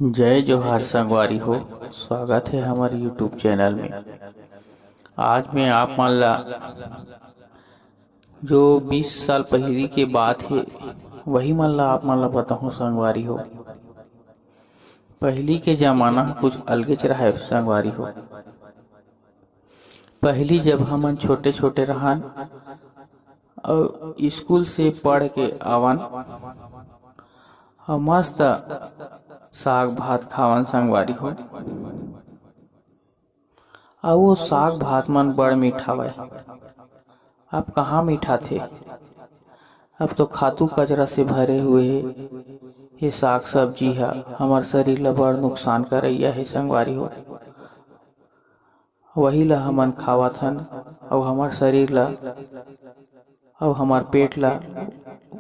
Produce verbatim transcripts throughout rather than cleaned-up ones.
जय जोहार संगवारी हो, स्वागत हे हमर YouTube चैनल में। आज मैं आप मन ला जो बीस साल पहिली के बात हे, वही मन ला आप मन ला बताहूँ संगवारी हो। पहिली के जमाना कुछ अलगेच रहय संगवारी हो। पहिली जब हमन छोटे-छोटे रहन अउ स्कूल से पढ़ के आवन अउ मस्त साग भात खावन संगवारी हो। अउ वो साग भात मन बड़ मीठावय। अब कहाँ मीठाथे? अब तो खातू कचरा से भरे हुए हे। ये साग सब्जी ह हमर शरीर ला बड़ नुकसान करइया हे संगवारी हो। वही ला हमन खावत हन अउ हमर शरीर ला अउ हमर पेट ला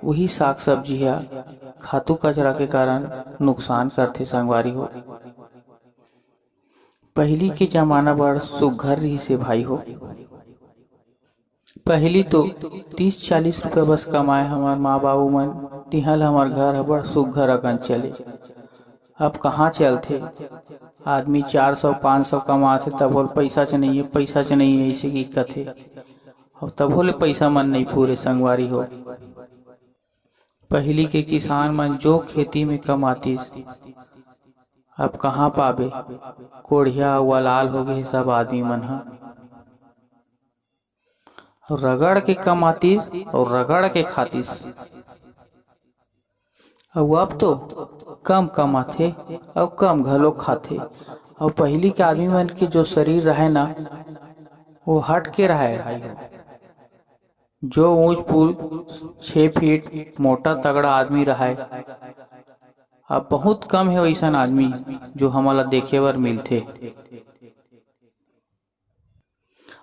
वही साग सब्जी ह खातू कचरा के कारण नुकसान करथे संगवारी हो। पहिली के जमाना बड़ सुग्घर रिहिस हे भाई हो। पहिली तो तीस चालीस रुपया बस कमाए हमर माँ बाबू मन, तिहाँ ल हमर घर ह बड़ सुग्घर अकन चले। अब कहाँ चलथे? आदमी चार सौ पाँच सौ कमाथे, तभो ले पइसा च नइये, पइसा च नइये, अइसे कि कथे। अब तभो ले पइसा मन नइ पूरे संगवारी हो। पहिली के किसान मन जो खेती में कमातिस, अब कहाँ पाबे? कोढ़िया अउ अलाल हो गे सब आदमी मन ह। रगड़ के कमातिस अउ रगड़ के खातिस। अउ अब तो कम कमाथे अउ कम घलो खाथे। अउ पहिली के आदमी मन के जो शरीर रहय ना, वो हट के रहय भाई हो। जो ऊंच पूछ छह फीट मोटा तगड़ा आदमी रहय, अब बहुत कम हे वइसन आदमी जो हमन ला देखे बर मिलथे।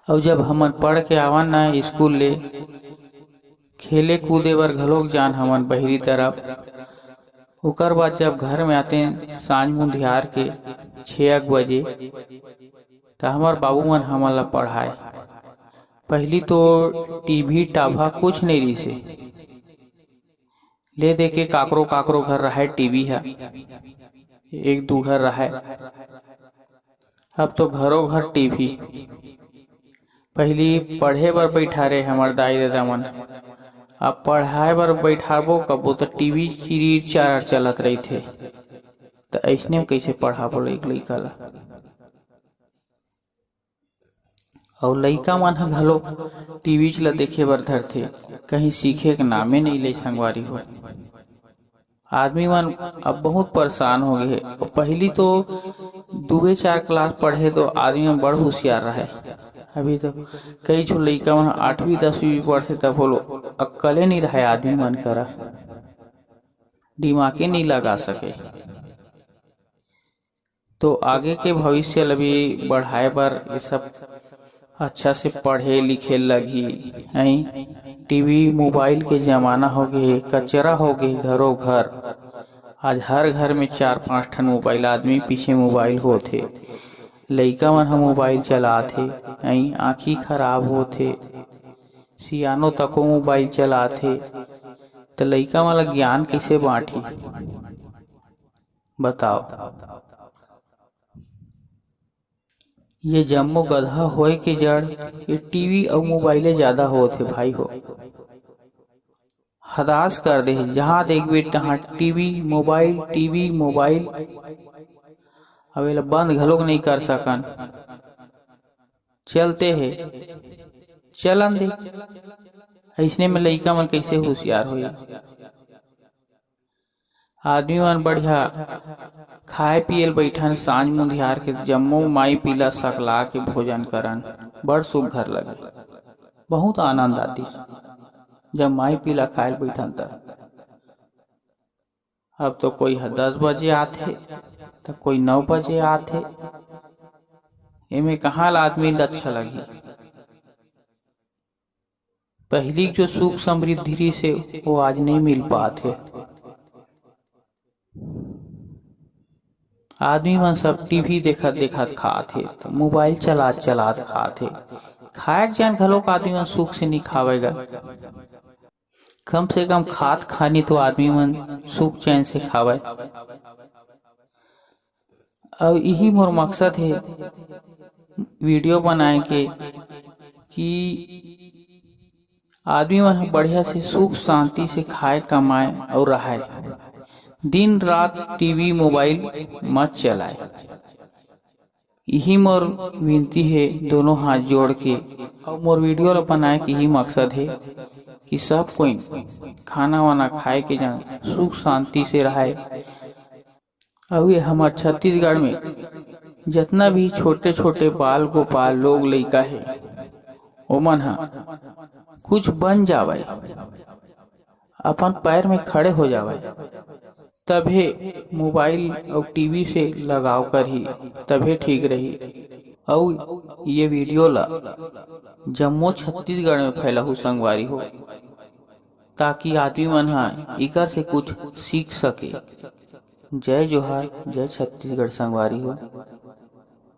अउ जब हमन पढ़ के आवन ना स्कूल ले, खेले कूदे बर घलोक जान हमन बहिरी तरफ। ओकर बाद जब घर में आतेन सांझ मुंधियार के छेक बजे, त हमर बाबू मन हमन ला पढ़ाय। पहिली तो टीवी टाभा कुछ नइ रिहिसे। ले दे के काकरो काकरो घर रहय टीवी ह, एक दू घर रहय। अब तो घरो घर टीवी। पहिली पढ़े बर बइठारे हमर दाई ददा मन, अब पढ़ाय बर बइठारबो कबो त टीवी चिरीर चारर चलत रहिथे। त अइसने म कइसे पढ़ाबो एक लइका ला? अउ लइका मन ह घलो टीवीच ल देखे बर धरथे, कहीं सीखे के नामे नइ ले संगवारी हो। आदमी मन अब बहुत परेशान हो गए हे। पहिली तो दुए चार क्लास पढ़े तो आदमी मन बड़ हुसियार रहय। अभी तो कई झो लइका मन आठवीं दसवीं भी पढ़थे तब बोलो अक्कले नइ रहय आदमी मन करा, दिमागे नइ लगा सके। तो आगे के भविष्य ल भी बढ़ाए बर ये सब अच्छा से पढ़े लिखे लगही। हैं, टीवी मोबाइल के जमाना हो गे, कचरा हो गे घरो घर। आज हर घर में चार पांच ठन मोबाइल, आदमी पीछे मोबाइल होत हे, लइका मन ह मोबाइल चलात हे, हैं, आँखी खराब होत हे, सियानो तको मोबाइल चलात हे, त लइका मन ल ज्ञान कइसे बांटही? बताओ। ये जम्मो गधा होए के जड़ ये टीवी अउ मोबाइले ज्यादा होत हे भाई हो। हदास कर दे हे, जहां देखबे तहां टीवी मोबाइल, टीवी मोबाइल। अब एला बंद घलोक नइ कर सकन, चलते हे, चलन दे। अइसने में लइका मन कइसे हुसियार होही? आदमी मन बढ़िया खाए पिए ल बइठन, सांझ मुंधियार के जम्मो माई पीला सकला के भोजन करन, बड़ सुग्घर लगे, बहुत आनंद आतिस जब माई पीला खाए ल बइठन त। अब तो कोई ह दस बजे आथे, त कोई नौ बजे आथे, एमे कहाँ ल आदमी ल अच्छा लगही? पहिली जो सुख समृद्धि रिहिसे, वो आज नइ मिल पात हे। आदमी मन सब टीवी देखत देखत खात हे, त मोबाइल चलात चलात खात हे। खाए के जन घलोक आदमी मन सुख से नइ खावय गा। कम से कम खात खानी तो आदमी मन सुख चैन से खावय। अउ इही मोर मकसद हे वीडियो बनाए के कि आदमी मन ह बढ़िया से सुख शांति से खाए कमाए अउ रहाए। दिन रात टीवी मोबाइल मत चलाए। इही मोर विनती हे दोनों हाथ जोड़ के। अउ मोर वीडियो ला बनाए के इही मकसद हे कि सब कोई खाना वाना खाए के जान सुख शांति से रहाए। अउ ये हमर छत्तीसगढ़ में जतना भी छोटे छोटे बाल गोपाल लोग लइका हे, ओमन ह कुछ बन जावय, अपन पैर में खड़े हो जावय, तभे मोबाइल अउ टीवी से लगाव करही, तभे ठीक रही। अउ ये वीडियो ला जम्मो छत्तीसगढ़ में फैलाहू संगवारी हो, ताकि आदमी मन ह इकर से कुछ सीख सके। जय जोहार, जय छत्तीसगढ़ संगवारी हो।